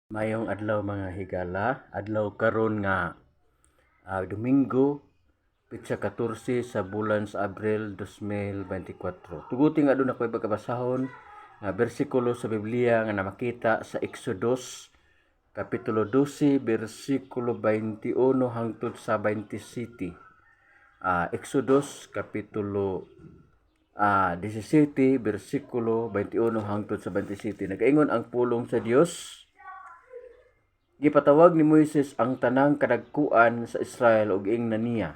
Maayong adlaw, mga higala, adlaw karon nga Domingo, petsa 14 sa bulan sa Abril 2024. Tuguti nga aduna ko'y pagkabasahon nga bersikulo sa Biblia nga namakita sa Exodus kapitulo 12 bersikulo 21 hangtod sa 27. Exodus kapitulo 17 bersikulo 21 hangtod sa 27. Nagaingon ang pulong sa Dios: Gipatawag ni Moises ang tanang kadagkuan sa Israel ug giingnan niya,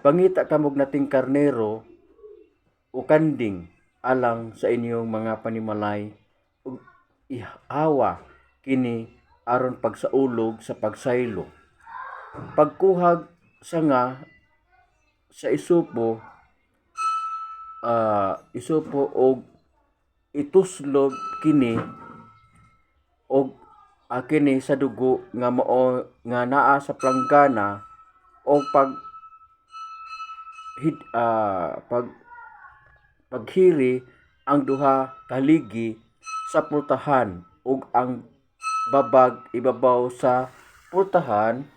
"Pangita kamog nating karnero o kanding alang sa inyong mga panimalay ug ihawa kini aron pagsaulog sa pagsaylo. Pagkuhag sanga sa isupo og ituslob kini og kini sa dugo nga mao nga naa sa planggana o pag hid, pag paghiri ang duha ka haligi sa pultahan ug ang babag ibabaw sa pultahan.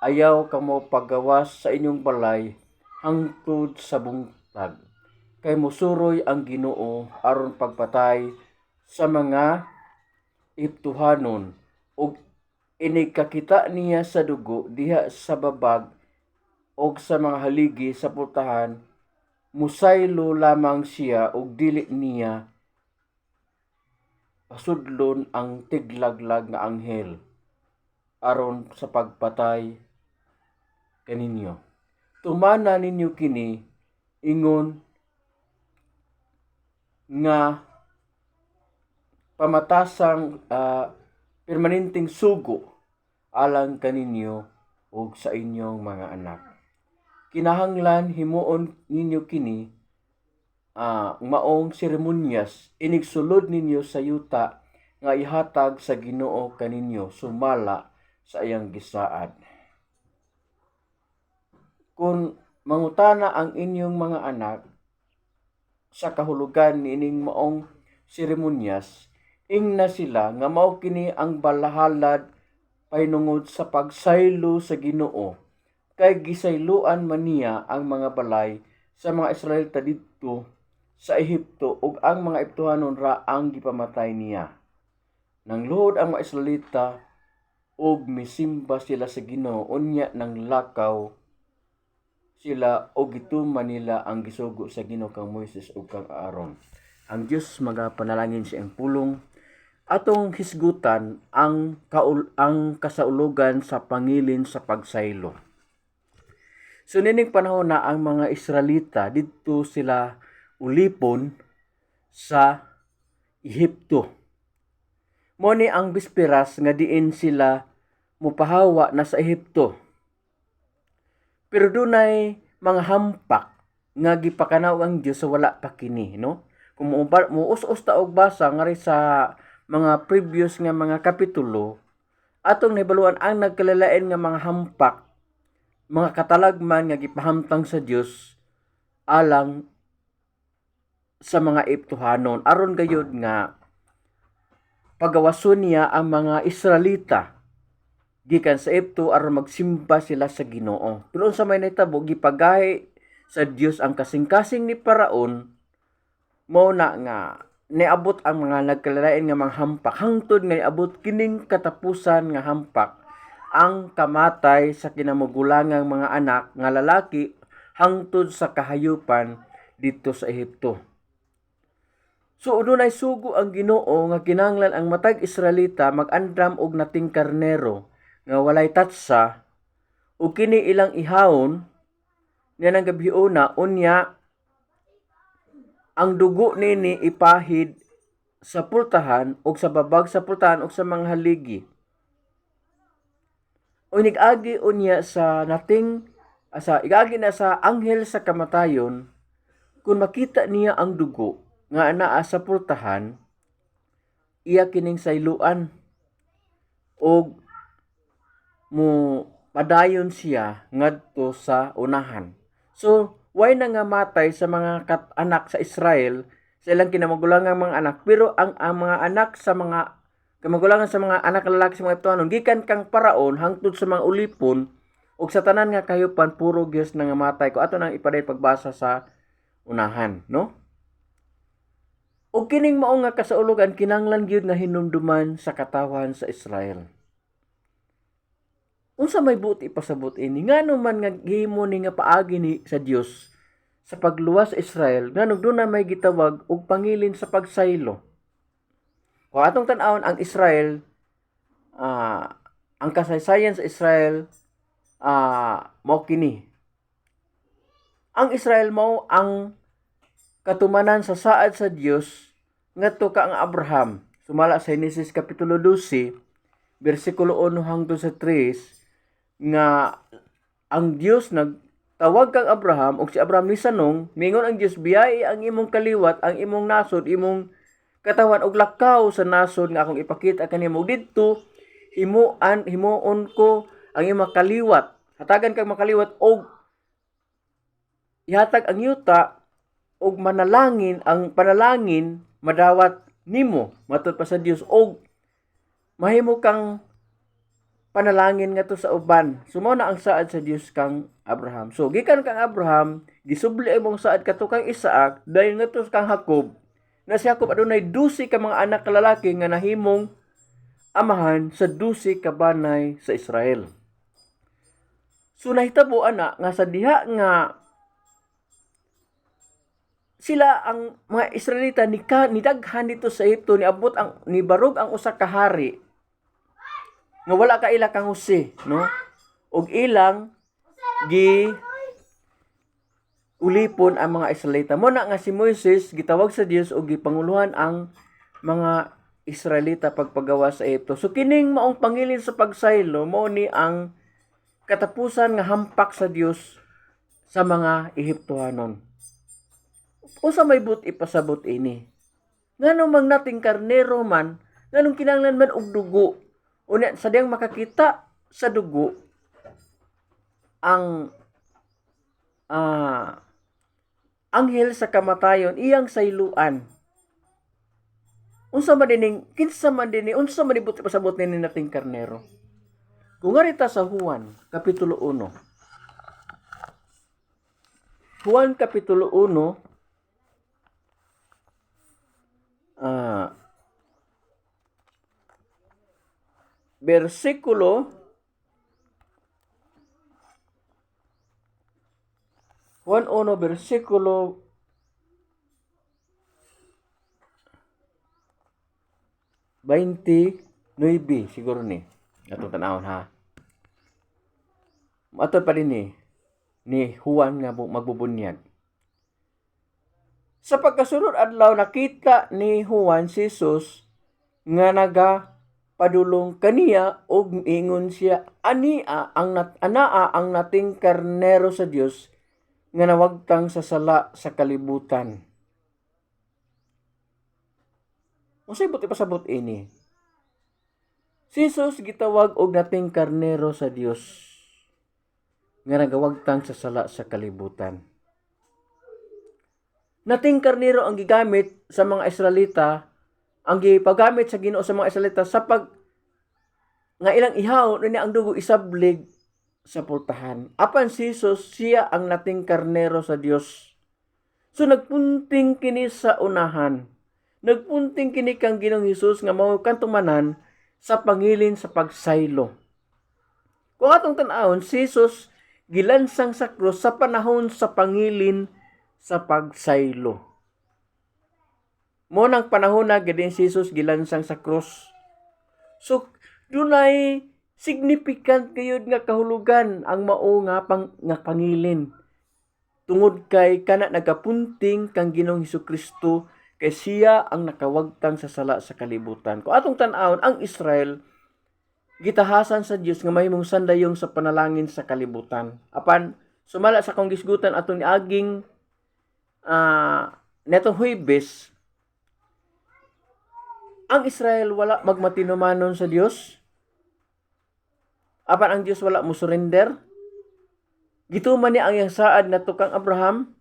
Ayaw kamo paggawas sa inyong balay hangtod sa buntag kay mosuroy ang Ginoo aron pagpatay sa mga Ehiptohanon ug inig kakita niya sa dugo diha sa babag og sa mga haligi sa pultahan, musaylo lamang siya ug dili niya pasudlon ang tiglaglag nga anghel aron sa pagpatay kaninyo. Tumana ninyo kini ingon nga pamatasang permanenteng sugo alang kaninyo ug sa inyong mga anak. Kinahanglan himuon ninyo kini maong seremonyas inig sulod ninyo sa yuta nga ihatag sa Ginoo kaninyo sumala sa iyang gisaad. Kung mangutana ang inyong mga anak sa kahulugan niining maong seremonyas, ingna sila nga mao kini ang balahalad pahinungod sa pagsaylo sa Ginoo, kay gisayloan man niya ang mga balay sa mga Israelita didto sa Ehipto ug ang mga Ehiptohanon ra ang gipamatay niya." Nangluhod ang mga Israelita ug misimba sila sa Ginoo, unya nanglakaw sila og gituman nila ang gisugo sa Ginoo kang Moises ug kang Aaron. Ang Dios magapanalangin sa iyang pulong. Atong hisgutan ang kasaulogan sa pangilin sa pagsaylo. So nining panahon na ang mga Israelita didto sila ulipon sa Ehipto. Mo ni ang bisperas nga diin sila mupahawa na sa Ehipto. Pero dunay mga hampak nga gipakanaw ang Dios sa wala pa kini, no? Kung mo us-us ta og basa ngari sa mga previous nga mga kapitulo, atong nahibaluan ang nagkalalain nga mga hampak, mga katalagman nga gipahamtang sa Dios alang sa mga Ehiptohanon aron gayud nga pagawason niya ang mga Israelita gikan sa Ehipto aron magsimba sila sa Ginoo. Pero unsa may nahitabo, gipagahi sa Dios ang kasing-kasing ni Paraon, mao na nga niabot ang mga nagkalalain nga mga hampak hangtod nga niabot kining katapusan nga hampak, ang kamatay sa kinamugulangang mga anak nga lalaki hangtod sa kahayupan didto sa Ehipto. So dunay sugo ang Ginoo nga kinahanglan ang matag Israelita mag-andam og nating karnero nga walay tatsa ug kini ilang ihawon niya ng gabiuna, unya ang dugo nini ipahid sa pultahan ug sa babag sa pultahan ug sa mga haligi. O nigagi unya sa nating sa igagi na sa anghel sa kamatayon, kung makita niya ang dugo nga naa sa pultahan, iya kining sayluan og mo padayon siya ngadto sa unahan. So, way na nga matay sa mga anak sa Israel sa ilang kinamagulangang mga anak, pero ang mga anak sa mga Kamagulangan sa mga anak lalaki sa mga Egyptohanon gikan kang Paraon hangtod sa mga ulipon ug sa tanan nga kahayupan, puro gihos nangamatay, ko ato nang ipaday pagbasa sa unahan, no? Ug kining mao nga kasaulogan kinahanglan gyud nga hinumduman sa katawhan sa Israel. Unsa may buot ipasabot ini? Ngano man nga gihimo ni nga paagi ni sa Dios sa pagluwas sa Israel, nganong duna may gitawag og pangilin sa pagsaylo? Kung atong tan-awon ang Israel, ang kasaysayan sa Israel, mao kini. Ang Israel mao ang katumanan sa saad sa Dios ngadto ka ang Abraham. Sumala sa Genesis kapitulo 12, bersikulo 1 hangtod sa 3, nga ang Dios nagtawag kang Abraham ug si Abraham nisanong. Mingon ang Dios, "Biyai ang imong kaliwat ang imong nasod, imong katawan, og lakaw sa nasod nga akong ipakita kanimo. Didto himuan himuon ko ang imong kaliwat, hatagan kag makaliwat og ihatag ang yuta, og manalangin ang panalangin madawat nimo," matud pa sa Dios, "og mahimo kang panalangin ngadto sa uban." So mao na ang saad sa Dios kang Abraham. So gikan kang Abraham, gisubli imong saad kadto kang Isaac, dayon ngadto kang Jacob. Na si Jacob adunay 12 ka mga anak ka lalaki nga nahimong amahan sa 12 ka banay sa Israel. So nahitabo ana nga sa diha nga sila ang mga Israelita ni ka nidaghan dito sa Ehipto, niabot ang nibarog ang usa ka hari nga wala kaila kang Jose, no, ug ilang gi ulipon ang mga Israelita. Mo na nga si Moises gitawag sa Dios ug gipanguluhan ang mga Israelita pagpagawa sa Ehipto. So kining maong pangilin sa pagsaylo mao ni ang katapusan nga hampak sa Dios sa mga Ehiptohanon. Unsa may buot ipasabot ini? Ngano mang nating karnero man, nganong kinahanglan man og dugo? Unya sa diyang makakita sa dugo ang anghel sa kamatayon, iyang sayluan. Unsa man dining, kinsa man dinhi, unsa man ibot ipasabot nini nating karnero? Kung nga sa Juan kapitulo 1. Juan kapitulo 1, bersikulo Juan 1 bersikulo 29 siguro ni. Atong tanawon ha. Ato pa din ni Juan nga magbubunyag. Sa pagkasunod adlaw, nakita ni Juan si Jesus nga naga padulong kaniya ug ingon siya, "Ania ang nat anaa ang nating karnero sa Dios nga nawagtang sa sala sa kalibutan." Unsay buot ipasabot ini? Si Jesus gitawag og nating karnero sa Dios nga nagawagtang sa sala sa kalibutan. Nating karnero ang gigamit sa mga Israelita, ang gipagamit sa Ginoo sa mga Israelita sa pag nga ilang ihaw niya ang dugo isablig sa pultahan. Apan si Jesus, siya ang nating karnero sa Dios. So nagpunting kini sa unahan. Nagpunting kini kang Ginoong Hesus nga mao kantumanan sa pangilin sa pagsaylo. Kung atong tan-awon, si Jesus gilansang sa krus sa panahon sa pangilin sa pagsaylo. Mo nang panahon na gid si Jesus gilansang sa krus. So dunay significant gayud nga kahulugan ang mao nga pang, nga pangilin. Tungod kay kana nagapunting kang Ginoong Kristo kay siya ang nakawagtang sa sala sa kalibutan. Kung atong tan-awon ang Israel, gitahasan sa Dios nga mahimong sandayong sa panalangin sa kalibutan. Apan sumala sa akong gisgutan atong niaging netong Huwebes, ang Israel wala magmatinumanon sa Dios. Apan ang Dios wala mo surrender. Gituman niya ang iyang saad ngadto kang Abraham.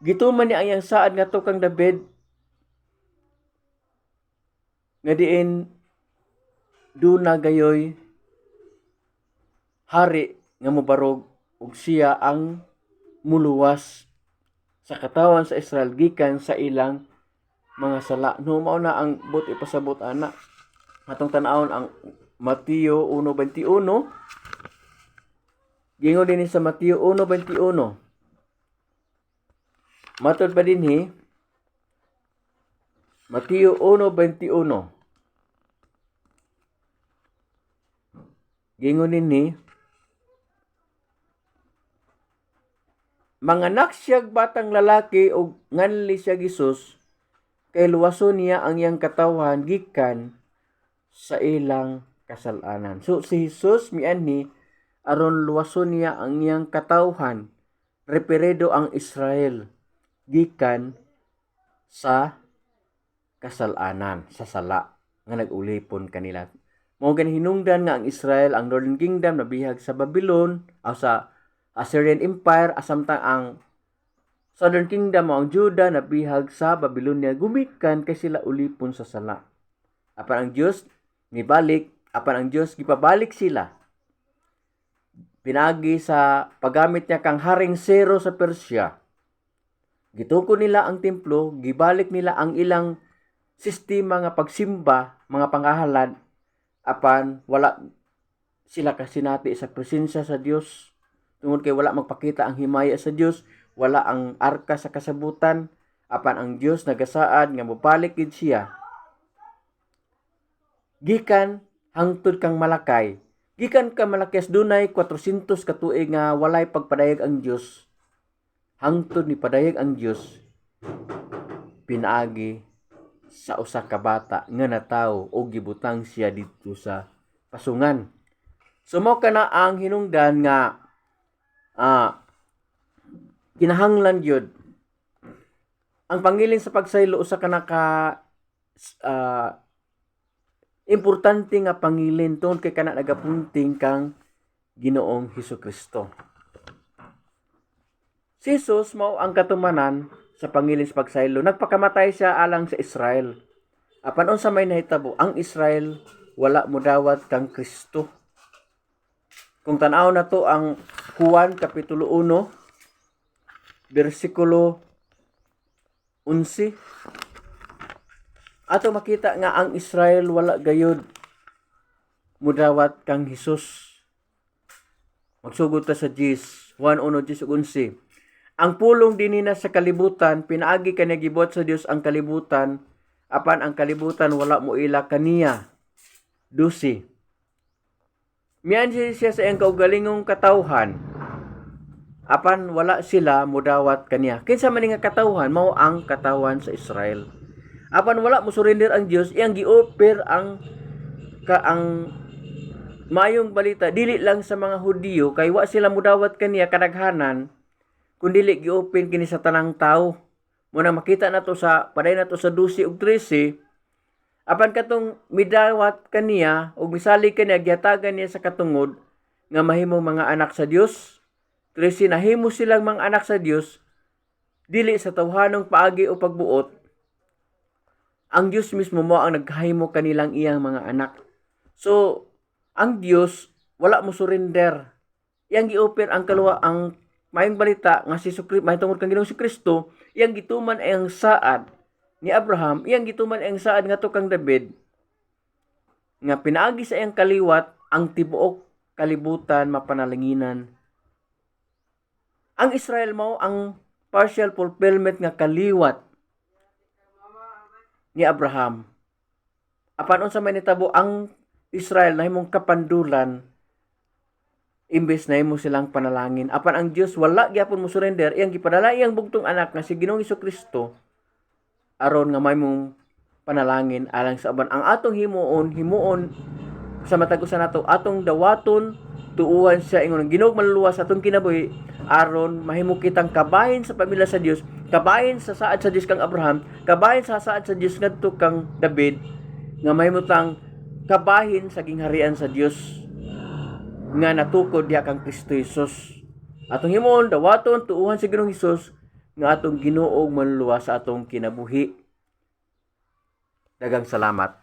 Gituman niya ang iyang saad ngadto kang David. Nga diin Duna gayoy hari nga mobarog ug siya ang muluwas sa katawhan sa Israel gikan sa ilang mga sala. No, mao na ang buot ipasabot ana. Atong tan-awon ang Mateo 1:21. Gingon dinhi sa Mateo 1:21. Matod pa dinhi, Mateo 1:21. Gingon dinhi, manganak siyag batang lalaki ug nganli siya Jesus kay luwason niya ang iyang katawhan gikan sa ilang kasalanan. So si Jesus mianhi aron luwason niya ang iyang katawhan, referido ang Israel, gikan sa kasalanan, sa sala nga nag-ulipon kanila. Mao gani hinungdan nga ang Israel, ang Northern Kingdom, nabihag sa Babylon o sa Assyrian Empire, asamtang ang Southern Kingdom o ang Judah nabihag sa Babylonia gumikan kay sila ulipon sa sala. Apan ang Dios nibalik, apan ang Dios gipabalik sila pinaagi sa paggamit niya kang Haring Ciro sa Persia. Gituko nila ang templo, gibalik nila ang ilang sistema nga pagsimba, mga pangahalad, apan wala sila kasinati sa presensya sa Dios. Tungod kay wala magpakita ang himaya sa Dios, wala ang arka sa kasabutan, apan ang Dios nagasaad nga mobalik gid siya. Gikan hangtod kang Malakay. Gikan ka Malakias, dunay 400 ka tuig nga walay pagpadayag ang Dios. Hangtod ni padayag ang Dios pinaagi sa usa ka bata nga natawo og gibutang siya didto sa pasungan. So mao kana ang hinungdan nga kinahanglan gyud ang pangilin sa pagsaylo, usa ka naka importante nga pangilin tungod kay kana nagapunting kang Ginoong Hesukristo. Si Jesus mao ang katumanan sa pangilin sa pagsaylo. Nagpakamatay siya alang sa Israel. Apan unsa may nahitabo, ang Israel wala modawat kang Kristo. Kung tan-aw na to ang Juan kapitulo 1 bersikulo 11, ato makita nga ang Israel wala gayud mudawat kang Hesus. Magsugod ta sa 10, Juan 1, 10 ug 11. Ang Pulong dinhi na sa kalibutan, pinaagi kaniya gibuhat sa Dios ang kalibutan, apan ang kalibutan wala mo ila kaniya. 12. Mianhi siya sa iyang kaugalingong katawhan, apan wala sila mudawat kaniya. Kinsa man nga katawhan? Mao ang katawhan sa Israel. Apan wala mo surrender ang Dios, iyang gi-offer ang maayong balita dili lang sa mga Hudiyo kay wa sila mudawat kaniya kadaghanan, kundili gi-open kini sa tanang tao. Muna makita nato sa paday nato sa 12 ug 13, apan katong midawat kaniya ug misalig kaniya, gihatagan niya sa katungod nga mahimong mga anak sa Dios. 13, nahimo silang mga anak sa Dios dili sa tawhanong paagi o pagbuot. Ang Dios mismo mo ang naghahimo kanilang iyang mga anak. So ang Dios wala mo surrender. Iyang gi-open ang kaluwa, ang maayong balita nga si Kristo, mahitungod kang Ginoong si Kristo, iyang gituman ang saad ni Abraham, iyang gituman ang saad ngadto kang David nga pinaagi sa iyang kaliwat ang tibuok kalibutan mapanalanginan. Ang Israel mao ang partial fulfillment nga kaliwat ni Abraham. Apan unsa may nitabo, ang Israel nahimong kapandulan imbes na himo silang panalangin. Apan ang Dios wala gyapon mo surrender, iyang gipadala iyang bugtong anak nga si Ginoong Kristo aron nga mahimong panalangin alang sa uban. Ang atong himuon, himuon sa matag usa nato, atong dawaton, tuuhan siya, ingon ang Ginoo maluluwas sa atong kinabuhi aron mahimo kitang kabahin sa pamilya sa Dios, kabahin sa saad sa Dios kang Abraham, kabahin sa saad sa Dios ngadto kang David, nga mahimo tang kabahin sa gingharian sa Dios nga natukod diha kang Kristo Jesus. Atong himuon, dawaton, tuuhan sa Ginoong Hesus nga atong Ginoo ug Manluluwas sa atong kinabuhi. Daghang salamat.